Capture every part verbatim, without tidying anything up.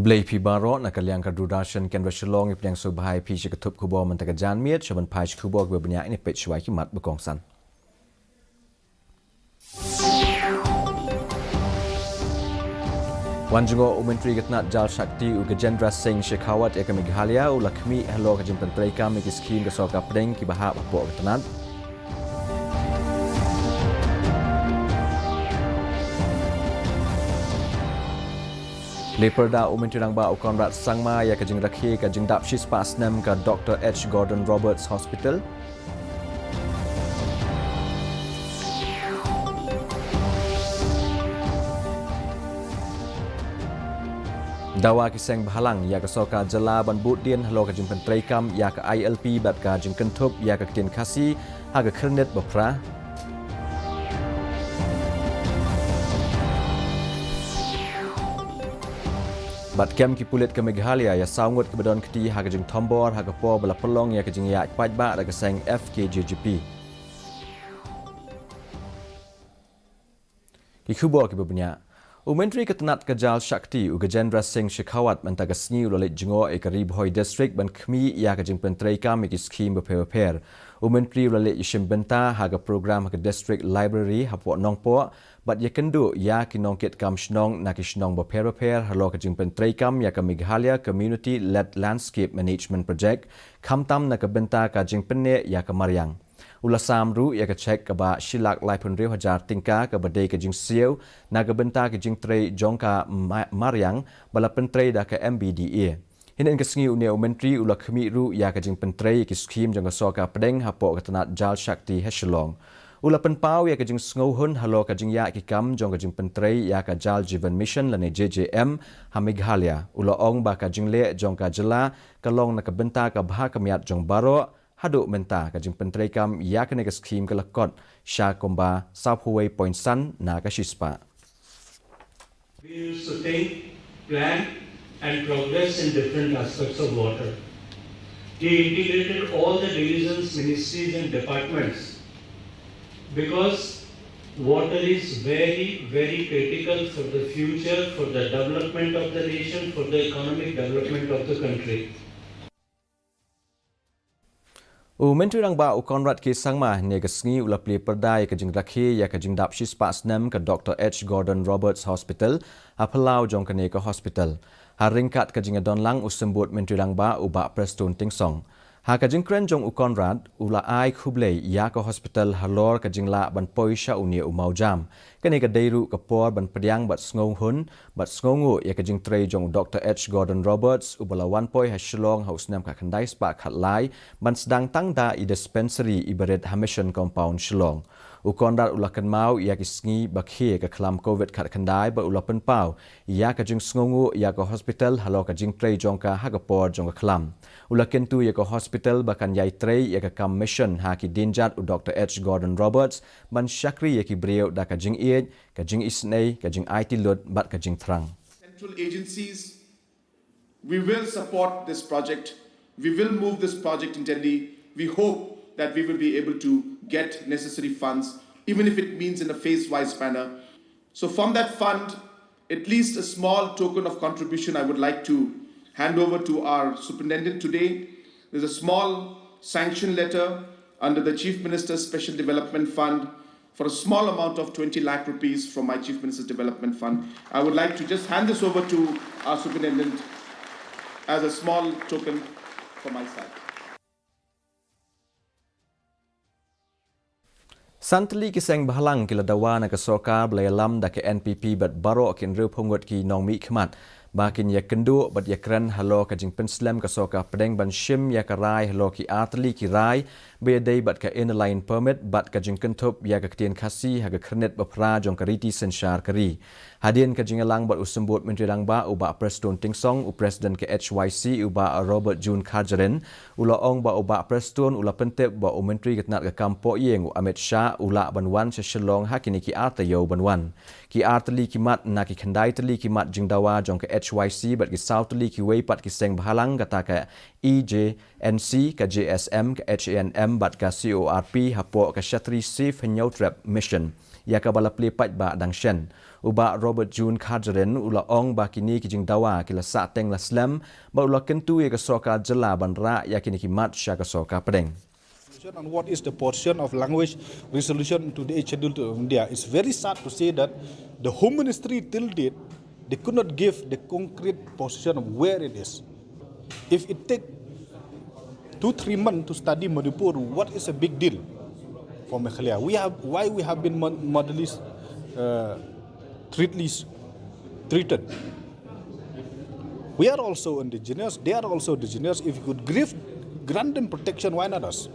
Khublei phi baroh, na ka liang ka Doordarshan Kendra Shillong, ngi pdiang sngewbha ïa phi sha ka thup khubor mynta ka janmiet. Sha ban peit sha ki khubor kiba bniah, ngin peit shuwa ïa ki mat ba kongsan. Wan jngoh u Myntri ka tnat Jal Shakti u Gajendra Singh Shekhawat ïa ka Meghalaya, u la khmih halor ka jingpyntreikam ïa ki skhim ka sorkar pdeng kiba hap hapoh ka tnat. Plie pyrda u Myntri Rangbah u Conrad Sangma ïa ka jingrakhe ka jingdap shispah snem ka Doctor H Gordon Roberts Hospital. Dawa ki seng bhalang ïa ka sorkar jylla ban buddien halor ka jingpyntreikam ïa ka I L P bad ka jingkynthup ïa ka ktien Khasi ha ka khyrnit ba phra. Bad kem ki pulit ka Meghalaya ïa saw ngut kiba don kti ha ka jingthombor ha ka por ba la pynlong ïa ka jingïaid paidbah da ka seng F K J G P. Ki khubor kiba bniah. U Myntri ka tnat ka Jal Shakti u Gajendra Singh Shekhawat mynta ka sngi u la leit jngoh ïa ka Ri Bhoi District ban khmih ïa ka jingpyntreikam ïa ki skhim bapher bapher. U Myntri u la leit ïashim bynta ha ka program ha ka District Library hapoh Nongpoh bad ïakynduh ïa ki nongkitkam shnong na ki shnong bapher bapher halor ka jingpyntreikam ïa ka Meghalaya Community Led Landscape Management Project, khamtam na ka bynta ka jingpynneh ïa ka mariang. U la sam ruh ïa ka cheque kaba shi lak laiphew hynriew hajar tyngka kaba dei ka jingsiew na ka bynta ka jingtrei jong ka ma-, mariang ba la pyntrei da ka M B D A. Hynnin ka sngi une u Myntri u la khmih ruh ïa ka jingpyntrei ïa ki skhim jong ka sorkar pdeng hapoh ka tnat Jal Shakti ha Shillong. U la pynpaw ïa ka jingsngewhun halor ka jingïaid ki kam jong ka jingpyntrei ïa ka Jal Jeevan Mission lane J J M ha Meghalaya. U la ong ba ka jingleh jong ka jylla ka long na ka bynta ka bha ka miat jong baroh, haduh mynta ka jingpyntreikam ïa kane ka skhim ka la kot sha kumba sawphew wei point san na ka shispah. We used to think, plan and progress in different aspects of water. He integrated all the divisions, ministries and departments because water is very, very critical for the future, for the development of the nation, for the economic development of the country. U Myntri Rangbah u Conrad K Sangma hynne ka sngi u la plie pyrda ïa ka jingrakhe ïa ka jingdap shispah snem ka Doctor H Gordon Roberts Hospital ha phyllaw jong kane ka hospital. Ha ryngkat ka jingïadonlang u Symbud Myntri Rangbah u Bah Prestone Tynsong. Ha ka jingkren jong u Conrad u la ai khublei ïa ka hospital halor ka jinglah ban poi sha une u mawjam. Kane ka dei ruh ka por ban pdiang bad sngewhun bad sngewnguh ïa ka jingtrei jong u Doctor H Gordon Roberts uba la wan poi ha Shillong ha u snem khatkhyndai spah khatlai ban sdang tang da i dispensary iba rit ha Mission Compound Shillong. U Conrad u la kynmaw ïa ki sngi ba khie ka khlam Covid khatkhyndai bad u la pynpaw ïa ka jingsngewnguh ïa ka hospital halor ka jingtrei jong ka ha ka por jong ka khlam. U la kyntu ïa ka hospital ba kan ïai trei ïa ka kam mission ha ki dienjat u Doctor H Gordon Roberts ban shakri ïa ki briew da ka jingïeit, ka jingisynei, ka jingaiti lut bad ka jingthrang. Central agencies, we will support this project. We will move this project in Delhi. We hope that we will be able to get necessary funds, even if it means in a phase-wise manner. So from that fund, at least a small token of contribution I would like to hand over to our superintendent today. There's a small sanction letter under the Chief Minister's Special Development Fund for a small amount of twenty lakh rupees from my Chief Minister's Development Fund. I would like to just hand this over to our superintendent as a small token from my side. San tylli ki seng bhalang ki la dawa na ka sorkar ba la ïalam da ka N P P bad baroh ki hynriewphew ngut ki nongmihkhmat ba kin ïakynduh bad ïakren halor ka jingpynslem ka sorkar pdeng ban shim ïa ka rai halor ki ar tylli ki rai ba ïadei bad ka Inner Line Permit bad ka jingkynthup ïa ka ktien Khasi ha ka khyrnit ba phra jong ka riti synshar ka ri. Hadien ka jingïalang bad u Symbud Myntri Rangbah u Bah Prestone Tynsong, u President ka H Y C u Bah Robert June Kharjahrin u la ong ba u Bah Prestone u la pyntip ba u Myntri ka tnat ka kam poh ïing u Amit Shah u lah ban wan sha Shillong ha kine ki ar taïew ban wan. Ki ar tylli ki mat na ki khyndai tylli ki mat jingdawa jong ka H Y C bad ki saw tylli kiwei pat ki seng bhalang kata ka E J N C, ka J S M, ka H A N M bad ka C O R P hapoh ka Shatri Shiv Hynñiewtrep Mission ïa kaba la plie paidbah dang shen. U Bah Robert June Kharjahrin u la ong ba kine ki jingdawa ki la sahteng la slem, bad u la kyntu ïa ka sorkar jylla ban rah ïa kine ki mat sha ka sorkar pdeng. And what is the position of language resolution to the Eighth Schedule to India? It's very sad to say that the Home Ministry till date, they could not give the concrete position of where it is. If it take two, three months to study Manipur, what is a big deal for Meghalaya? We have, why we have been mon- modally uh, treatless, treated? We are also indigenous, they are also indigenous. If you could give, grant them protection, why not us?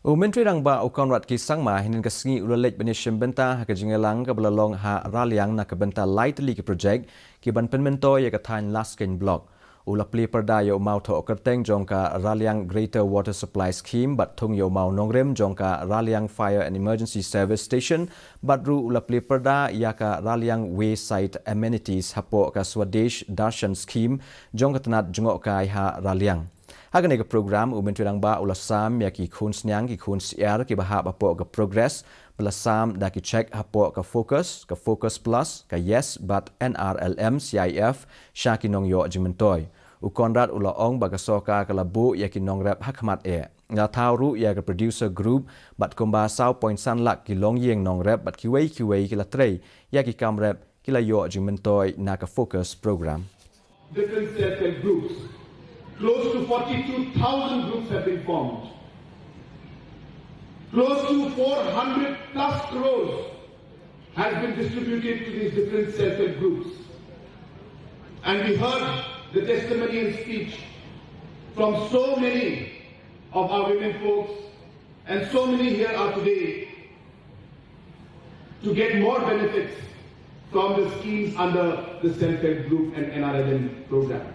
U Myntri Rangbah u Conrad K Sangma hynnin ka sngi u la leit ban ïashim bynta ha ka jingïalang kaba la long ha Raliang na ka bynta lai tylli ki projek ki ban pynmyntoi ïa ka thaiñ Laskein Block. U la plie pyrda ïa u maw thoh kyrteng jong ka Raliang Greater Water Supply Scheme bad thung ïa u maw nongrim jong ka Raliang Fire and Emergency Service Station, bad ruh u la plie pyrda ïa ka Raliang Wayside Amenities hapoh ka Swadesh Darshan Scheme jong ka tnat jngohkai ha Raliang. Ha kane ka program u Myntri Rangbah u la sam ïa ki khun sniang ki khun syiar kiba hap hapoh ka Progress, ba la sam da ki cheque hapoh ka FOCUS, ka FOCUS Plus, ka YESS bad N R L M C I F sha ki nongïoh jingmyntoi. U Conrad u la ong ba ka sorkar ka la buh ïa ki nongrep ha khmat eh. La thaw ruh ïa ka Producer Group bad kumba saw point san lak ki longïing nongrep bad kiwei kiwei ki la trei ïa ki kam rep ki la ïoh jingmyntoi na ka FOCUS program. Different self-help groups. Close to forty-two thousand groups have been formed. Close to four hundred plus crores has been distributed to these different self-help groups. And we heard the testimony and speech from so many of our women folks, and so many here are today to get more benefits from the schemes under the self-help group and N R L M program.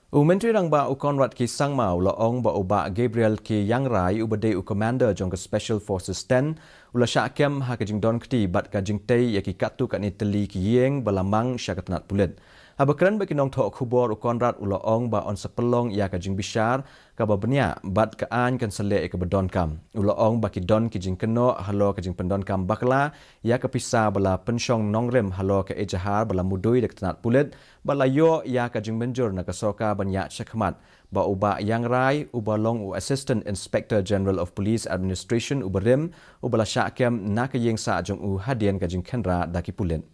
U Myntri Rangbah u Conrad K Sangma u la ong ba u Bah Gabriel K Iangrai uba dei u Commander jong ka Special Forces ten u la shah kem ha ka jingdonkti bad ka jingtei ïa ki katto katne tylli ki ïing ba la mang sha ka tnat pulit. Haba kren bad ki nongthoh khubor u Conrad u la ong ba yn sa pynlong ïa ka jingbishar kaba bniah bad ka aiñ kan sa leh ïa kaba donkam. U la ong ba ki don ki jingkynnoh halor ka jingpyndonkam bakla ïa ka pisa ba la pynshong nongrim halor ka ejahar ba la mudui da ka tnat pulit bad la ïoh ïa ka jingmynjur na ka sorkar ban ïaid shakhmat. Ba u Bah Iangrai uba long u Assistant Inspector General of Police Administration uba rim uba la shah kem na ka ïing sah jong u hadien ka jingkhynra da ki pulit.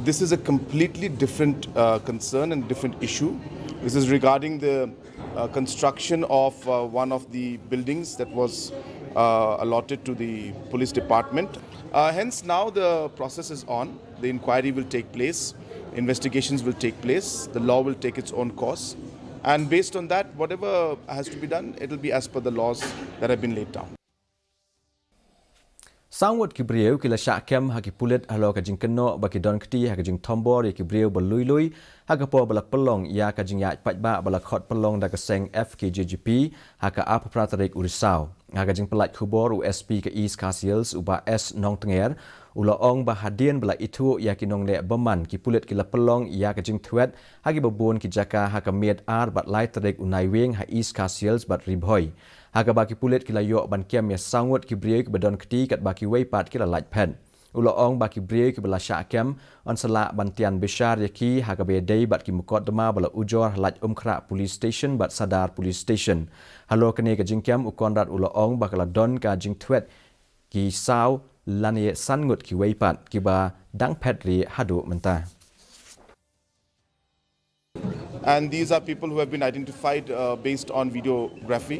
This is a completely different uh, concern and different issue. This is regarding the uh, construction of uh, one of the buildings that was uh, allotted to the police department. Uh, hence, now the process is on. The inquiry will take place, investigations will take place, the law will take its own course, and based on that, whatever has to be done, it will be as per the laws that have been laid down. Saw ngut ki briew ki la shah kem ha ki pulit halor ka jingkynnoh ba ki donkti ha ka jingthombor ïa ki briew ba lui lui ha ka por ba la pynlong ïa ka jingïaid paidbah ba la khot pynlong da ka seng F K J G P ha ka arphew phra tarik u Risaw. Ha ka jingpynlait khubor u S P ka East Khasi Hills u Bah S Nongtnger u la ong ba hadien ba la ithuh ïa ki nongleh bymman ki pulit ki la pynlong ïa ka jingthwet ha kiba bun ki jaka ha ka miet ar bad lai tarik u Naiwieng ha East Khasi Hills bad Ri Bhoi. Ha kaba ki pulit ki la ïoh ban kem ïa saw ngut ki briew kiba donkti katba kiwei pat ki la lait phet. U la ong ba ki briew kiba la shah kem yn sa lah ban tian bishar ïa ki ha kaba ïadei bad ki mukotduma ba la ujor ha Laitumkhrah Police Station bad Sadar Police Station. Halor kane ka jingkem u Conrad u la ong ba ka la don ka jingthwet ki saw lane san ngut kiwei pat kiba dang phet rieh haduh mynta. And these are people who have been identified uh, based on videography,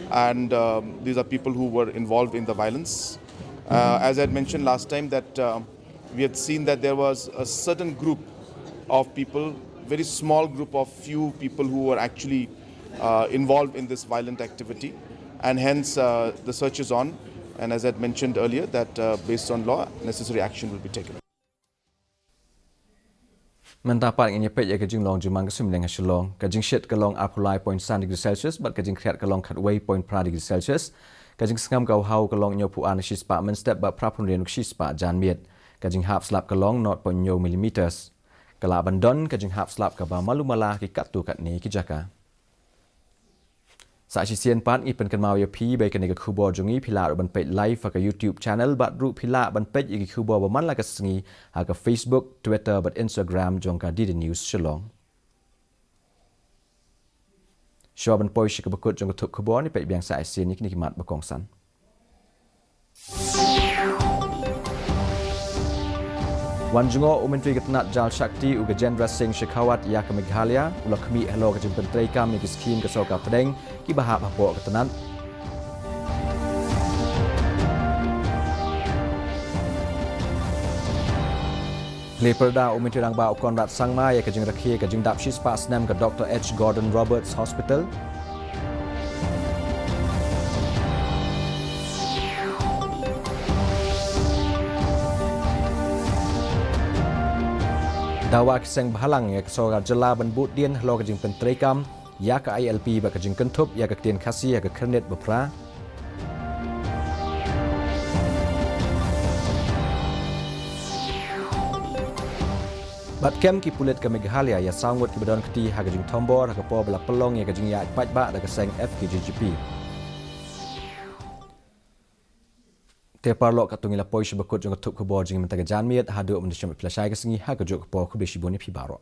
and um, these are people who were involved in the violence. Uh, as I had mentioned last time, that uh, we had seen that there was a certain group of people, very small group of few people who were actually uh, involved in this violent activity, and hence uh, the search is on. And as I had mentioned earlier, that uh, based on law, necessary action will be taken. Mynta pat ngin ïa peit ïa ka jinglong jingman ka suiñ ha Shillong. Ka jingshit ka long arphew lai point san degree Celsius bad ka jingkhriat ka long khatwei point phra degree Celsius. Ka jingsngam ka u haw ka long hynñiewphew ar na shispah mynstep bad phraphew hynriew na shispah janmiet. Ka jinghap slap ka long nought point hynñiew millimeters. Ka lah ban don ka jinghap slap kaba malu mala ha ki katto katne ki jaka. Sa shisien pat ngi pynkynmaw ïa phi ba ïa kane ka khubor jong ngi phi lah ruh ban peit live ha ka YouTube channel bad ruh phi lah ban peit ïa ki khubor ba man la ka sngi ha ka Facebook, Twitter bad Instagram jong ka D D News Shillong. Shuwa ban poi sha kaba kut jong ka thup khubor, ngin peit biang sa shisien ïa kine ki mat ba kongsan. Wan jngoh u Myntri ka tnat Jal Shakti u Gajendra Singh Shekhawat ïa ka Meghalaya, u la khmih halor ka jingpyntreikam ïa ki skhim ka sorkar pdeng kiba hap hapoh ka tnat. Plie pyrda u Myntri Rangbah u Conrad Sangma ïa ka jingrakhe ka jingdap shispah snem ka Doctor H Gordon Roberts Hospital. Dawa ki seng bhalang ïa ka sorkar jylla ban bud dien halor ka jingpyntreikam ïa ka I L P bad ka jingkynthup ïa ka ktien Khasi ha ka khyrnit ba phra. Bad kem ki pulit ka Meghalaya ïa saw ngut kiba don kti ha ka jingthombor ha ka por ba la pynlong ïa ka jingïaid paidbah da ka seng F K J G P. Te paralok, katto ngi la poi sha ba kut jong ka thup khubor jong ngi mynta ka janmiet, haduh ban da shem phi lashai ka sngi ha kajuh ka por, khublei shibun ïa phi baroh.